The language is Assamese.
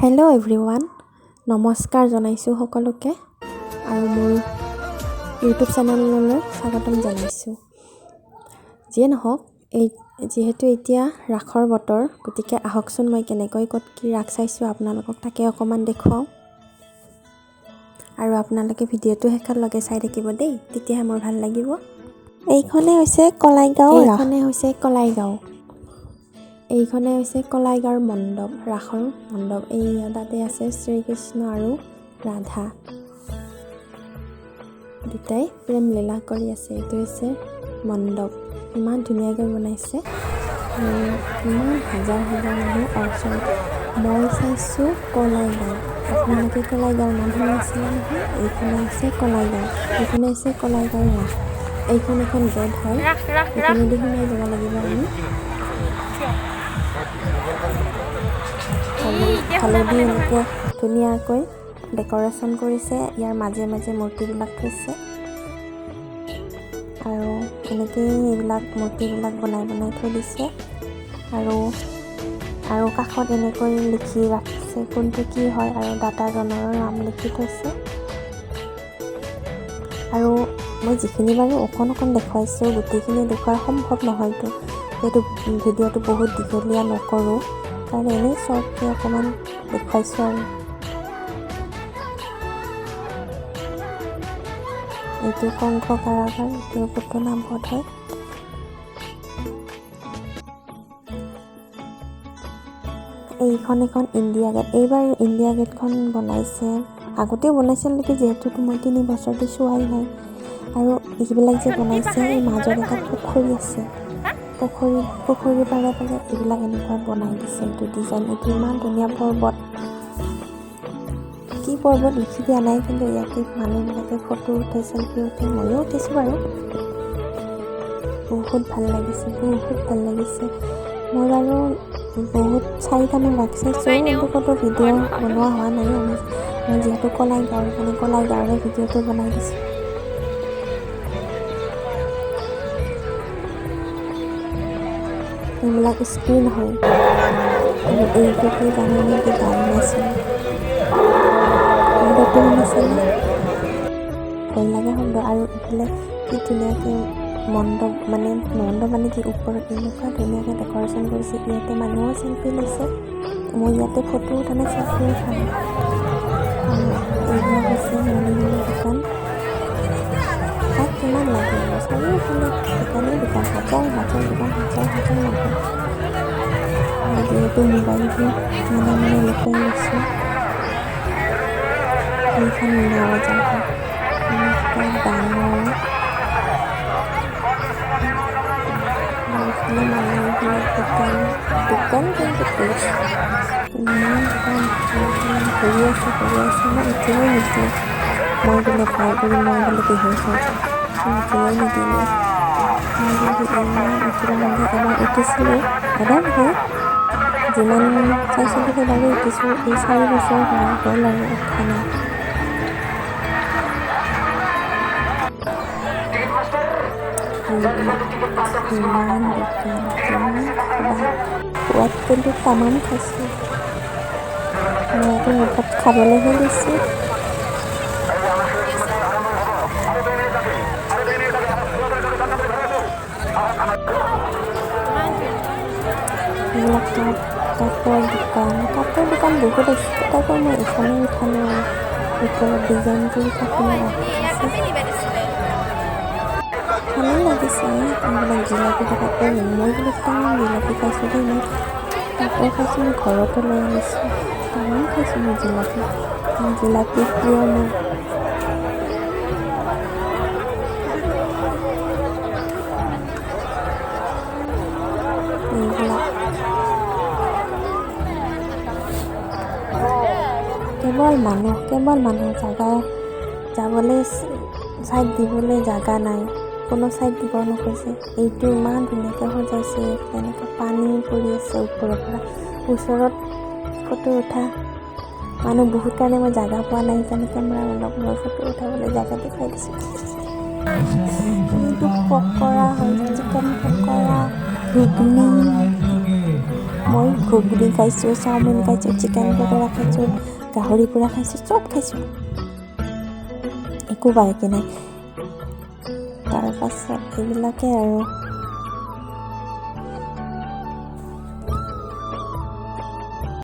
হেল্ল' এভৰিৱান, নমস্কাৰ জনাইছোঁ সকলোকে আৰু মোৰ ইউটিউব চেনেললৈ স্বাগতম জনাইছোঁ। যিয়ে নহওক, এই যিহেতু এতিয়া ৰাসৰ বতৰ, গতিকে আহকচোন মই কেনেকৈ ক'ত কি ৰাস চাইছোঁ আপোনালোকক তাকে অকণমান দেখুৱাওঁ। আৰু আপোনালোকে ভিডিঅ'টো শেষলৈকে চাই থাকিব দেই, তেতিয়াহে মোৰ ভাল লাগিব। এইখনে হৈছে কলাইগাঁও ৰাস। এইখনে হৈছে কলাইগাঁও। এইখনে হৈছে কলাইগাঁৱৰ মণ্ডপ, ৰাসৰ মণ্ডপ। এই তাতে আছে শ্ৰীকৃষ্ণ আৰু ৰাধা দুটাই প্ৰেম লীলা কৰি আছে। এইটো হৈছে মণ্ডপ, ইমান ধুনীয়াকৈ বনাইছে আৰু ইমান হাজাৰ হাজাৰ মানুহ। চৰি, মই চাইছোঁ কলাইগাঁও। আপোনালোকে কলাইগাঁৱৰ নাম শুনিছিলে নহয়? এইখনে হৈছে কলাইগাঁও, এইখনে হৈছে কলাইগাঁৱৰ ৰাস। এইখন এখন গেট হয়, এইখনেদি সোমাই যাব লাগিব আমি। হালধি এনেকৈ ধুনীয়াকৈ ডেক'ৰেশ্যন কৰিছে, ইয়াৰ মাজে মাজে মূৰ্তিবিলাক থৈছে আৰু এনেকেই এইবিলাক মূৰ্তিবিলাক বনাই বনাই থৈ দিছে। আৰু আৰু কাষত এনেকৈ লিখি ৰাখিছে কোনটো কি হয়, আৰু দাতাজনৰো নাম লিখি থৈছে। আৰু মই যিখিনি বাৰু অকণ অকণ দেখুৱাইছোঁ, গোটেইখিনি দেখুওৱা সম্ভৱ নহয়তো, যিহেতু ভিডিঅ'টো বহুত দীঘলীয়া নকৰোঁ কাৰণে এনেই শ্বৰ্টকৈ অকণমান দেখুৱাইছোঁ। আৰু এইটো কংস কাৰাগাৰ, এইটো পুতলা বধ হয়। এইখন এখন ইণ্ডিয়া গেট। এইবাৰ ইণ্ডিয়া গেটখন বনাইছে, আগতেও বনাইছিল নেকি, যিহেতু মই 3 বছৰটো চোৱাই নাই। আৰু এইবিলাক যে বনাইছে, এই মাজত এটা পুখুৰী আছে, পুখুৰীৰ পাৰে পাৰে এইবিলাক এনেকুৱা বনাই দিছে। এইটো ডিজাইন, এইটো ইমান ধুনীয়া পৰ্বত, কি পৰ্বত লিখি দিয়া নাই, কিন্তু ইয়াতে মানুহবিলাকে ফটো উঠে, চেলফি উঠে, ময়ো উঠিছোঁ বাৰু। বহুত ভাল লাগিছে, বহুত ভাল লাগিছে। মই বাৰু বহুত 4টামান ৰাস চাইছোঁ, কিন্তু ক'তো ভিডিঅ' বনোৱা হোৱা নাই। মই যিহেতু কলাইগাঁৱৰ, কাৰণে কলাইগাঁৱৰে ভিডিঅ'টো বনাই দিছোঁ। এইবিলাক স্ক্ৰীণ হয়। আৰু এইটো কি জানে নেকি? ডাইনাছৰ শব্দটো শুনিছেনে? ভয় লগা শব্দ। আৰু ইফালে কি ধুনীয়াকৈ মণ্ডপ, মানে মণ্ডপ মানে কি, ওপৰত এনেকুৱা ধুনীয়াকৈ ডেক'ৰেশ্যন কৰিছে। ইয়াতে মানুহো চেলফি লৈছে, মই ইয়াতে ফটো উঠা নাই, চেলফি উঠা নাই। আৰু এইবিলাক হৈছে মণিহাৰীৰ দোকান। তাত কিমান লাগে আৰু চাৰিওফালে দোকানেই দোকান, হাজাৰ হাজাৰ দোকান, হাজাৰ হাজাৰ মানুহ। আৰু যিহেতু মোবাইলটো মনে মনে লুকুৱাই লৈছোঁ। এইখন মীনা বজাৰ হয়, এনেকুৱা ডাঙৰ। এইফালে মানুহবিলাক, দোকান দোকান, কিন্তু ইমান দোকান ভৰি আছে, ভৰি আছে। মই উঠিবই নিদিলে, মই বোলে ভয় কৰি, মই বোলে বেহুচ হৈ যাম, উঠিবই নিদিলে। মই কিন্তু ইমান উঠিব মন যায়। এবাৰ উঠিছিলোঁ, এবাৰ নহয়, যিমান চাইছিলোঁ সেইবাৰেই উঠিছোঁ। এই 4 বছৰ হোৱা হ'ল আৰু উঠা নাই। এইবিলাক ইমান দোকান, কিমান সোৱাদ, সোৱাদ কিন্তু তামাম খাইছোঁ। মই আকৌ মুখত খাবলৈহে দিছোঁ। এইবিলাক কাপৰ দোকান, কাপৰ দোকান বহুত আছে। তথাপিও মই এইখনেই উঠালোঁ। আৰু ওপৰত ডিজাইন কৰি থাকিলে ৰাখিছে, ভালেই লাগিছে। এইবিলাক জিলাপি দোকান, মই কিন্তু তামাম জিলাপি খাইছোঁ দেই। মই তাতো খাইছোঁ, মই ঘৰতো লৈ আনিছোঁ, তামাম খাইছোঁ মই জিলাপি। মই জিলাপি প্ৰিয় মোৰ। এইবিলাক কেৱল মানুহ, কেৱল মানুহ, জাগা যাবলৈ চাইড দিবলৈ জাগা নাই, কোনো চাইড দিব নোখোজে। এইটো ইমান ধুনীয়াকৈ সজাইছে, তেনেকৈ পানী পৰি আছে ওপৰৰ পৰা। ওচৰত ফটো উঠা মানুহ বহুত কাৰণে মই জাগা পোৱা নাই, সেইকাৰণে কেমেৰা অলপ মই ফটো উঠাবলৈ জাগা দেখুৱাই দিছোঁ। এইটো পকৰা হয়, চিকেন পকৰা, ঘুগনি। মই ঘুগনি খাইছোঁ, চাওমিন খাইছোঁ, চিকেন পকৰা খাইছোঁ, গাহৰি পোৰা খাইছোঁ, চব খাইছোঁ, একো বাকী নাই। তাৰপাছত এইবিলাকে আৰু।